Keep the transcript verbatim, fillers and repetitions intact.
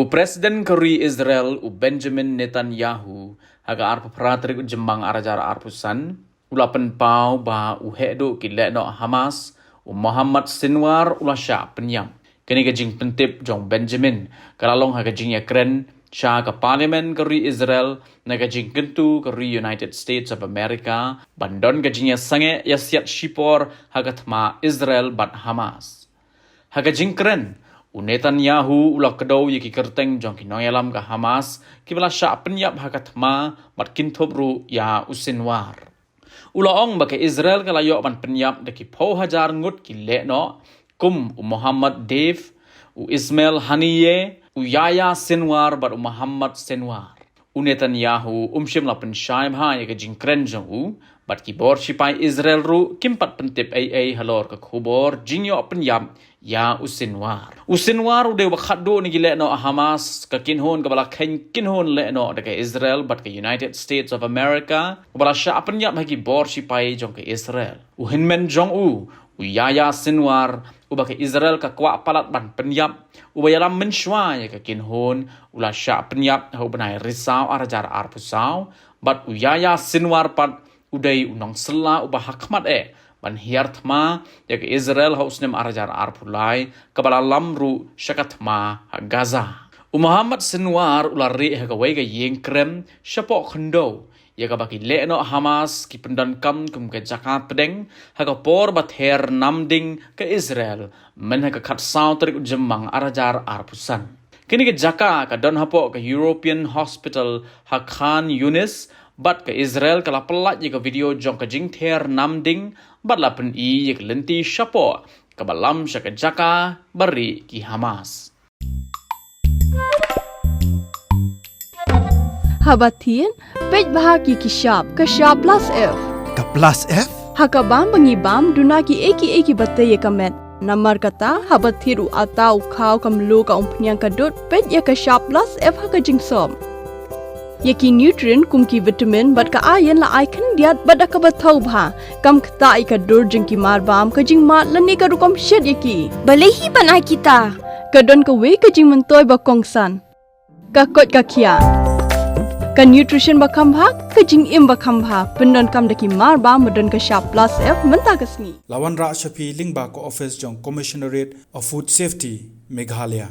U President ka ri Israel u Benjamin Netanyahu ha ka arphew phra tarik u Jymmang ar hajar arphew san u la pynpaw ba u heh duh ki lehnoh Hamas, u Mohammad Sinwar u la shah pynïap. Kane ka jingpyntip jong Benjamin ka la long ha ka jingïakren sha ka Parliament ka ri Israel na ka jingkyntu ka ri United States of America ban don ka jingïasangeh ïasiat shipor ha ka thma Israel bad Hamas. Ha ka jingkren, u Netanyahu u la kdew ïa ki kyrteng jong ki nongïalam ka Hamas kiba la shah pynïap ha ka thma bad kynthup ruh ïa u Sinwar. U la ong ba ka Israel ka la ïoh ban pynïap da ki phew hajar ngut ki lehnoh kum u Mohammad Deif, u Ismail Haniyeh, u Yahya Sinwar bad u Mohammad Sinwar. U Netanyahu um shym la pynshai bha ïa ka jingkren jong u bad ki bor shipai Israel ruh kim pat pyntip ei ei halor ka khubor jingïoh pynïap ïa u Sinwar. U Sinwar u dei uba khatduh na ki lehnoh Hamas, ka kynhun kaba la kheiñ kynhun lehnoh da ka Israel bad ka United States of America, uba la shah pynïap ha ki bor shipai jong ka Israel. U hynmen jong u, u Yahya Sinwar, uba ka Israel ka kwah palat ban pynïap, uba ïalam mynshuwa ïa ka kynhun, u la shah pynïap ha u bnai Risaw ar hajar arphew saw, bad u Yahya Sinwar pat u dei u nongsylla uba ha khmat eh ban hiar thma ïa ka Israel ha u snem ar hajar arphew lai, kaba la lam ruh sha ka thma ha Gaza. U Mohammad Sinwar u la rieh ha kawei ka ïing krem shapoh khyndew ïa kaba ki lehnoh Hamas ki pyndonkam kum ka jaka pdeng ha ka por ba ther namding ka Israel, myn ha ka khatsaw tarik u Jymmang ar hajar arphew san. Kane ka jaka ka don hapoh ka European Hospital ha Khan Younis, bad ka Israel ka la pyllait ïa ka video jong ka jingther namding bad la pyni ïa ka lynti shapoh kaba lam sha ka jaka ba rieh ki Hamas. Haba thied, peit bha ïa ki shap, ka shap plus F. Ka plus F? Ha ka bam ba ngi bam, duna kiei kiei kiba tei ïa ka met. Namar kata, haba thied u atta, u khaw, ka mluh, ka umphniang, ka dud, peit ïa ka shap plus F ha ka jingsop. Ïa ki nutrient kum ki vitamin bad ka iron la ai khyndiat bad da kaba thaw bha. Kam ktah ïa ka dur jong ki marbam, ka jingmad lane ka rukom shet ïa ki. Balei hi ban ai kita? Ka don kawei ka jingmyntoi ba kongsan. Ka koit ka khiah. Ka nutrition ba kham bha, ka jingim ba kham bha. Pyndonkam da ki marbam ba don ka shap plus F mynta ka sngi. La wanrah sha phi lyngba ka office jong Commissionerate of Food Safety, Meghalaya.